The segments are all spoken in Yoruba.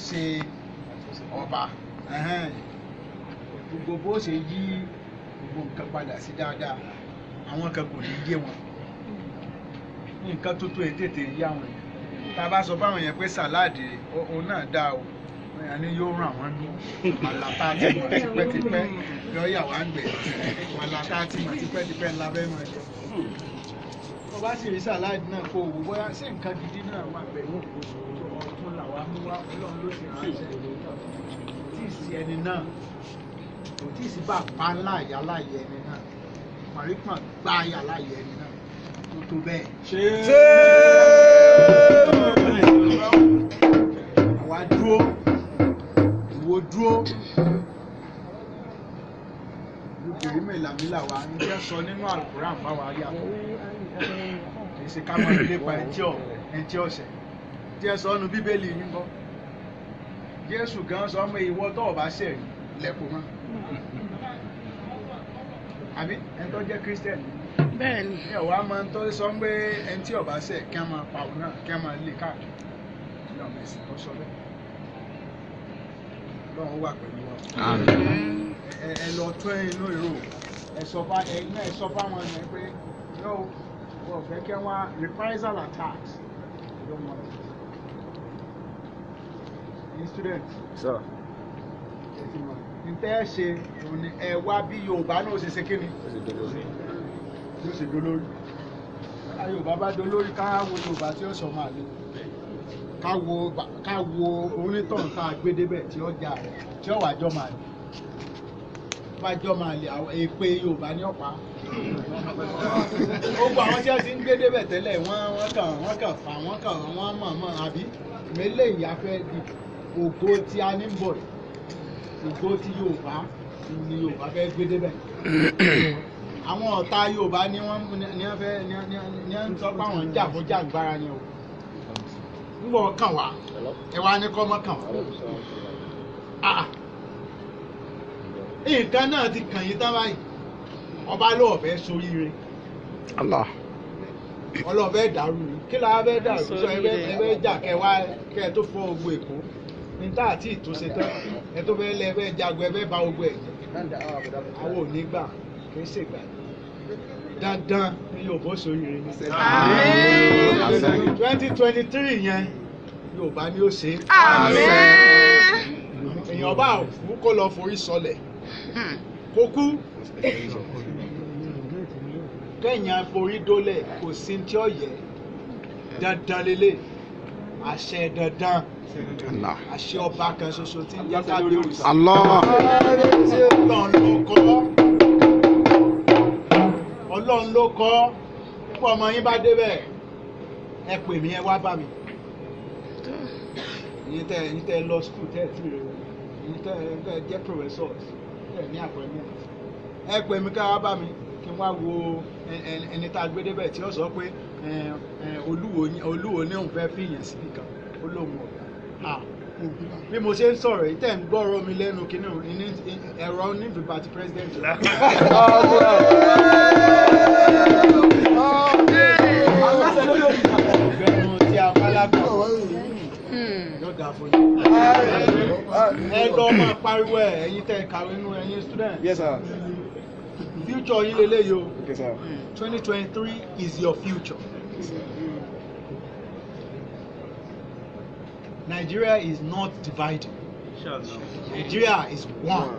ṣe ọba, gbogbo bó ṣe yí gbogbo nǹkan padà sí dáadáa, àwọn kan kò ní yé wọn. Nǹkan tuntun èyí tètè yé àwọn èèyàn. Tá a bá sọ fáwọn èèyàn pé salad òun náà dáa o, wọ́n ní yóò ràn wọ́n ní màlá tá a ti mọ̀ tipẹ́tipẹ́ yóò yà wá ń gbẹ̀. Màlá tá a ti mọ̀ tipẹ́tipẹ́ ńlá fẹ́ máa jẹ. Tó bá sì rí salad náà, kó o wò bóyá ṣé nǹkan gidi náà wà bẹ́ẹ̀. Ọ̀tún làwa mú wá, Ọlọ́run ló sì ránṣẹ́. Kò tí ì sí ẹni náà, kò tí ì sí bàbá ńlá ìyá láyé ẹni náà, màrípọ̀n gbá ìyá láyé ẹni náà tó tó bẹ́ẹ̀. Àwa dúró, ìwọ dúró, lóbìnrin mẹ́làmílà wa ń jẹ́ sọ nínú Àlùkùránì fáwọn ayàtọ̀. Kì í ṣe ká máa lépa ẹtí ọ̀sẹ̀ tí ẹ sọ ọ́nu Bíbélì yín bọ́. Jésù gan sọ pé ìwọ tó o bá ṣẹ̀ rí lẹ́kọ̀ọ́ mọ́, àbí ẹni tó jẹ́ Kírísítẹ̀nì? Bẹ́ẹ̀ni. Ní ọ̀wá máa ń tọ́ sọ pé ẹni tí ó bá ṣẹ̀ kí wọ́n máa pa òun náà, kí wọ́n máa lé káàkiri ní ọmọ ẹ̀sìn tó sọ bẹ́ẹ̀. Ọlọ́run wà pẹ̀lú wa. Ẹ lọ tún inú ìró ẹ sọ fá ẹ náà, ẹ sọ fáwọn yẹn pé no, wọ́n fẹ́ kí wọ́n reprisal attacks. You don't want it. Ẹ̀yin student, Sir. ẹ ti mọ̀ ntẹ́ ẹ ṣe òun ni ẹ wá bí Yorùbá náà ṣe ṣe kíni Ó sì dolórí. Yóò ṣe dolórí. Ká Yorùbá bá dolórí, ká wo Yorùbá tí ó sọ máa lé, ká wo onítọ̀hún tá a gbé débẹ̀ tí ó jà rẹ̀, tí ó wà jọ máa lè bá jọ máa lè àwọn èpè Yorùbá ní ọ̀pá. Gbogbo àwọn tí wọ́n ti ń gbé débẹ̀ tẹ́lẹ̀, wọ́n kàn fà wọ́n kàn wọ́n mọ̀ mọ̀ àbí mélé ìyá fẹ́ di ògo tí a ní ń bọ̀ yìí. Ògo tí Yorùbá ni Yorùbá fẹ́ gbé débẹ̀. Àwọn ọ̀tá Yorùbá ni wọ́n ní wọ́n fẹ́ ní wọ́n ń sọ pé àwọn ń jà fún jàǹgbára ni o ń bọ̀ kàn wá. Ẹ wá ní kọ́ mọ́ kàn wá. Ah, nǹkan náà ti kàn yín tán báyìí. Ọba ló ọ̀fẹ́ soríire. Allah. Ọlọ́ọ̀fẹ́ dàrú ni. Kí la fẹ́ dàrú sọ? Ẹ fẹ́ jà, kẹ wá kẹ tó fọ́ ogun Èkó ní tá àti ìtúnṣe tán, ẹ tó fẹ́ lẹ, ẹ fẹ́ jagun, ẹ fẹ́ ba ogun ẹ̀ jẹ́. Àwọn ò ní gbà, kì í ṣègbà. Dandan ní Yorùbá soríire ní 2023 yẹn. Yorùbá ni ó ṣe é. Àmín. Èèyàn bá kú, kó lọ forí sọlẹ̀, kó kú kẹ́yìn àforí dólẹ̀, kò sí tí ó yẹ. Dandan lélẹ̀, àṣẹ dandan. Allah. Àṣẹ ọba kan ṣoṣo tí ń jẹ́ kábíyèsí. Allah. Ọlọ́run ló kọ́, Ọlọ́run ló kọ́. Púpọ̀ ọmọ yín bá débẹ̀, ẹ pè mí, ẹ wá bá mi. Ẹ̀yin tẹ́ lọ school, tẹ́ ẹ̀ tí rẹ̀, ẹ̀yin tẹ́ jẹ́ professors, tẹ́ ní appointment, ẹ pè mí ká wá bá mi, kí n wá wo ẹni tá a gbé débẹ̀ tí ó sọ pé Olúwo ní òun fẹ́ fìyàn síbì kan, ó lóun ọ̀gá. Bí mo ṣe ń sọ̀rọ̀ yìí, tẹ̀ ń gbọ́rọ̀ mi lẹ́nu kínní ní ẹ̀rọ onífìbà ti president. Ìgbẹ́nu tí a bá lágbà yóò dáa fún yín. Ẹ lọ máa pariwo ẹ, ẹ̀yin tẹ́ kàwé nínú ẹ̀yin student. Yes, sir. Future yín leléyìí o. Okay, sir. 2023 is your future. Nigeria is not divided. Nigeria is one.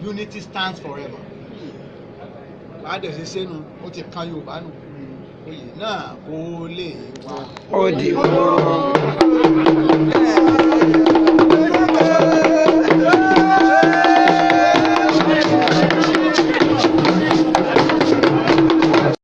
Unity stands forever. Báàdẹ̀ ṣe sẹ́nu, ó ti kan Yorùbá nù. Oyè náà kó lè wá. Ó di wọ́.